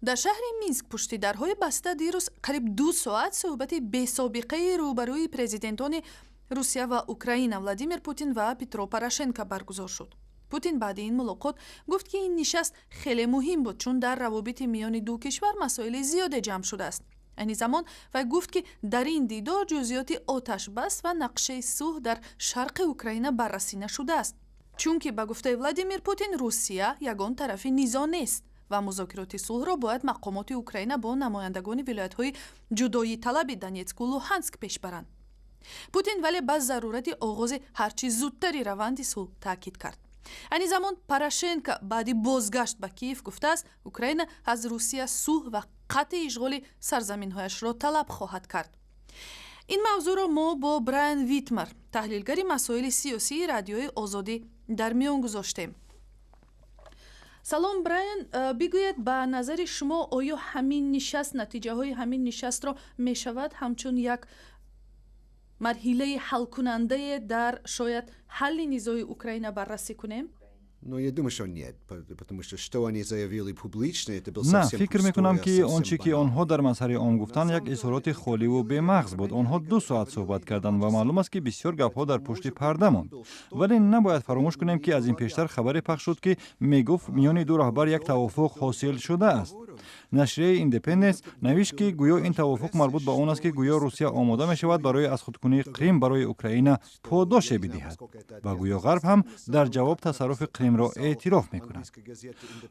Дар шаҳри Минск пушти дарҳои баста дирӯз қариб 2 соат суҳбати бесобиқаи рӯбарӯи президентони Русия ва Украина, Владимир Путин ва Петро Порошенко, баргузор шуд. Путин баъди ин мулоқот гуфт, ки ин нишаст хеле муҳим буд, чун дар равобити миёни ду кишвар масоили зиёде ҷамъ шудааст. Айни замон вай гуфт, ки дар ин дидор ҷузъиёти оташбас ва нақшаи сулҳ дар шарқи Украина баррасӣ нашудааст, чунки, ба гуфтаи Владимир Путин, Русия ягон тарафи низоъ нест ва музокироти сулҳро бояд мақомоти Украина бо намояндагони вилоятҳои ҷудоиталаби Донецку Луҳанск пеш баранд. Путин вале ба зарурати оғози ҳарчи зудтари раванди сулҳ таъкид кард. Айни замон Порошенко баъди бозгашт ба Киев гуфтааст, Украина аз Русия сулҳ ва қатъи ишғоли сарзаминҳояшро талаб хоҳад кард. Ин мавзӯъро мо бо Брайан Витмар, таҳлилгари масоили сиёсии Радиои Озодӣ, дар миён гузоштем. Салом, Брайан. Бигӯед, ба назари шумо, оё ҳамин нишаст, натиҷаҳои ҳамин нишастро мешавад ҳамчун як марҳилаи ҳалкунандае дар шояд ҳалли низои Украина баррасӣ кунем? Но я думаю, что нет, потому что что они заявили публично, это был На, совсем фикр мекунам, ки пустое, он чӣ совсем ки банал. онҳо дар мазҳари ом гуфтанд, як изҳороти холиву бемағз буд. Онҳо 2 соат суҳбат карданд ва маълум аст, ки бисёр гапҳо дар пушти парда монд. Вале набояд фаромӯш кунем, ки аз ин пештар хабаре пахш шуд, ки мегуфт, миёни ду раҳбар як тавофуқ ҳосил шудааст. Нашрияи Индепенденс навишт, ки гӯё ин тавофуқ марбут ба он аст, ки гӯё Русия омода мешавад барои аз худкунии Қрим барои Украина подоше бидиҳад ва гӯё Ғарб ҳам дар ҷавоб тасарруфи Қримро эътироф мекунад.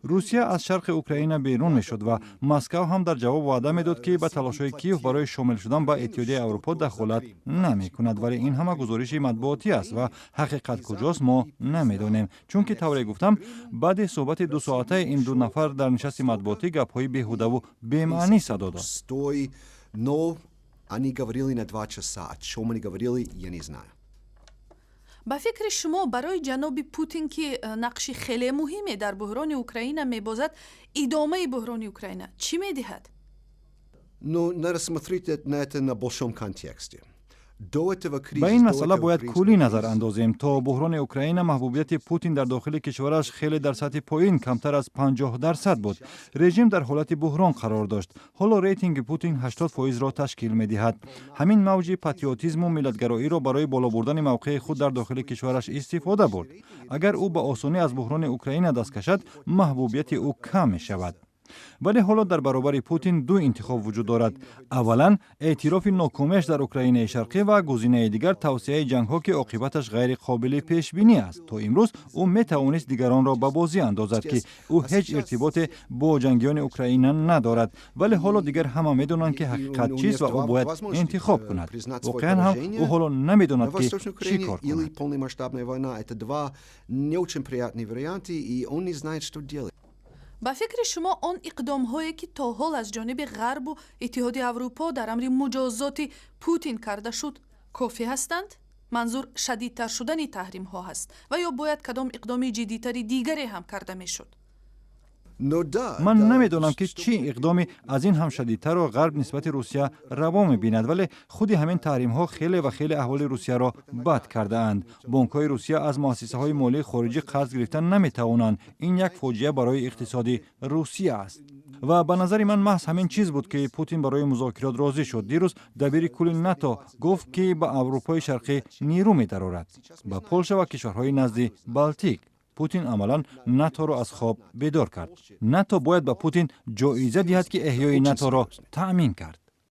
Русия аз шарқи Украина берун мешуд ва Москав ҳам дар ҷавоб ваъда медод, ки ба талошҳои Киев барои шомил шудан ба Иттиҳодияи Аврупо дахолат намекунад. Вале ин ҳама гузориши матбуотӣ аст ва ҳақиқат куҷост, мо намедонем, чунки, тавре гуфтам, баъди суҳбати дусоатаи ин ду нафар дар нишасти матбуотӣ гапҳои беҳудаву бемаънӣ садо дод. Пустой, но они говорили на 2 часа. О чем они говорили, я не знаю. Ба фикри шумо, барои ҷаноби Путин, ки нақши хеле муҳиме дар буҳрони Украина мебозад, идомаи буҳрони Украина чӣ медиҳад? Но надо смотреть на это на большом контексте. До этого кризиса, Ба ин до масъала этого бояд кризиса, куллӣ назар андозем. То буҳрони Украина маҳбубияти Путин дар дохили кишвараш хеле дар сатҳи поин, камтар аз 50% буд. Режим дар ҳолати буҳрон қарор дошт. Ҳоло рейтинги Путин 80 фоизро ташкил медиҳад. Ҳамин мавҷи патриотизму миллатгароиро барои боло бурдани мавқеи худ дар дохили кишвараш истифода бурд. Агар ӯ ба осонӣ аз буҳрони Украина даст кашад, маҳбубияти ӯ кам мешавад. Вале ҳоло дар баробари Путин ду интихоб вуҷуд дорад: аввалан, эътирофи нокомиаш дар Украинаи Шарқӣ ва гузинаи дигар, тавсеаи ҷангҳо, ки оқибаташ ғайриқобили пешбинӣ аст. То имрӯз ӯ метавонист дигаронро ба бозӣ андозад, ки ӯ ҳеҷ иртиботе бо ҷангиёни Украина надорад, вале ҳоло дигар ҳама медонанд, ки ҳақиқат чист ва ӯ бояд интихоб кунад. Воқеан ҳам ӯ ҳоло намедонад, ки чӣ кор Или кунад. полномасштабная война. Это два не очень приятные варианты, и он не знает, что делать. Ба фикри шумо, он иқдомҳое, ки то ҳол аз ҷониби Ғарбу Иттиҳоди Аврупо дар амри муҷозоти Путин карда шуд, кофӣ ҳастанд? Манзур шадидтар шудани таҳримҳо ҳаст ва ё бояд кадом иқдоми ҷиддитари дигаре ҳам карда мешуд? Но да, Ман да, намедонам, ки чӣ иқдоми аз ин ҳам шадидтарро Ғарб нисбати Русия раво мебинад, вале худи ҳамин таҳримҳо хеле ва хеле аҳволи Русияро бад кардаанд. Бонкҳои Русия аз муассисаҳои молии хориҷӣ қарз гирифта наметавонанд. Ин як фоҷиа барои иқтисоди Русия аст ва ба назари ман, маҳз ҳамин чиз буд, ки Путин барои музокирот розӣ шуд. Дирӯз дабири кулли НАТО гуфт, ки ба Аврупои Шарқӣ нерӯ медарорад, ба Полша ва кишварҳои назди Балтик. Путин амалан НАТОро аз хоб бедор кард. НАТО бояд ба Путин ҷоиза диҳад, ки эҳёи НАТОро таъмин кард.